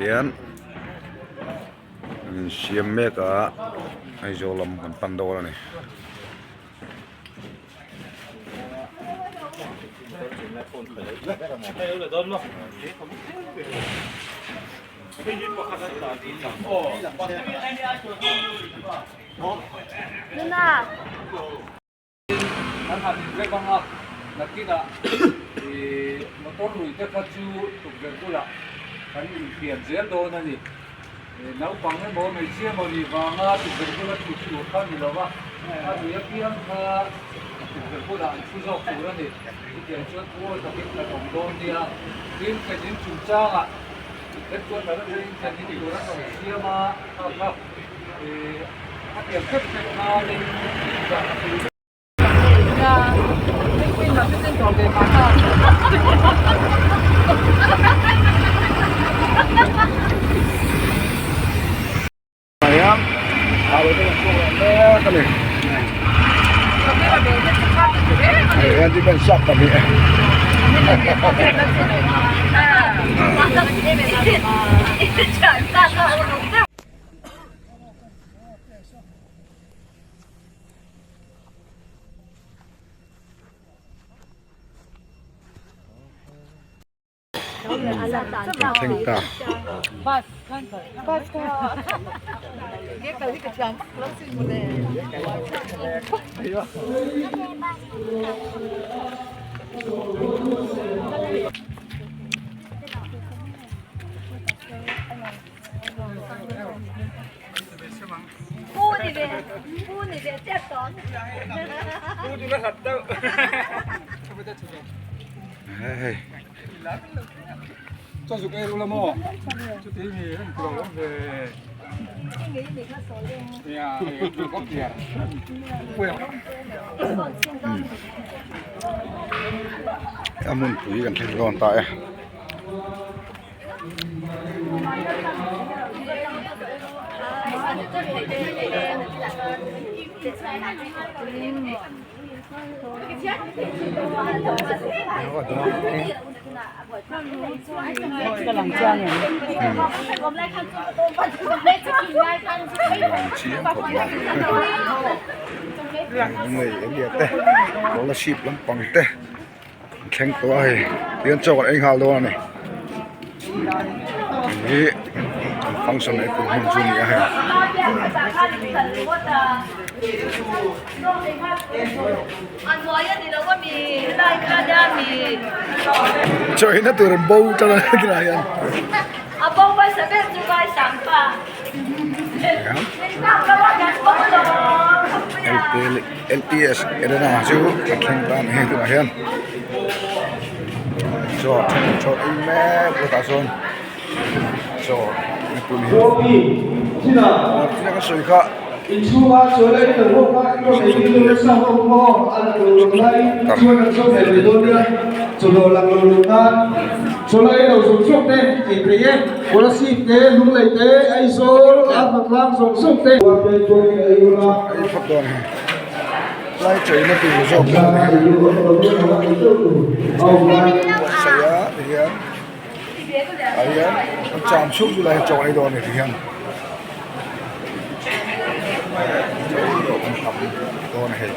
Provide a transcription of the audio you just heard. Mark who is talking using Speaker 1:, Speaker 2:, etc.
Speaker 1: Hian an insiam mek a Aizawl lam kan pan dawn a ni.
Speaker 2: Kan han inrem ang a, nakinah ih motor lui te kha chu tukverh bulah kan infiam zel dawn a ni. Naupang emaw hmeichhia emaw nih vanga tukverh bula thut tur kha a ni lo va, a lui apiang kha tukverh bulah an thu zawk tur a ni. Chutiang chuan thu awi takin kan awm dawn nia. Tin, thlen in chungchangah headquarter atangin thlen in tur an rawn siam a, kha kha ih a tiang hrep hrep kha lei dah tur.
Speaker 1: Kan thleng ta. Hei. A hmunpui kan thleng dawn ta e. Scholarship lampang te. Thleng tawh a hei tihian chaw kan ei nghal dawn a ni hei hi an function ei tur hmun chu a ni a hei. Chaw eina tur an bo tan a tunah hian. LPS Arena chu a thleng ta a ni tunah hian chaw chaw ei mek a tah sawn chaw mipui hi ka sawi kha. Ei phawt dawn hei lai cheina tur zawk hi buatsaih a tihian ah hian an cham chhuk chu lai hi chaw ei dawn a ni tihian chaw ei pawh an tam dawn a hei.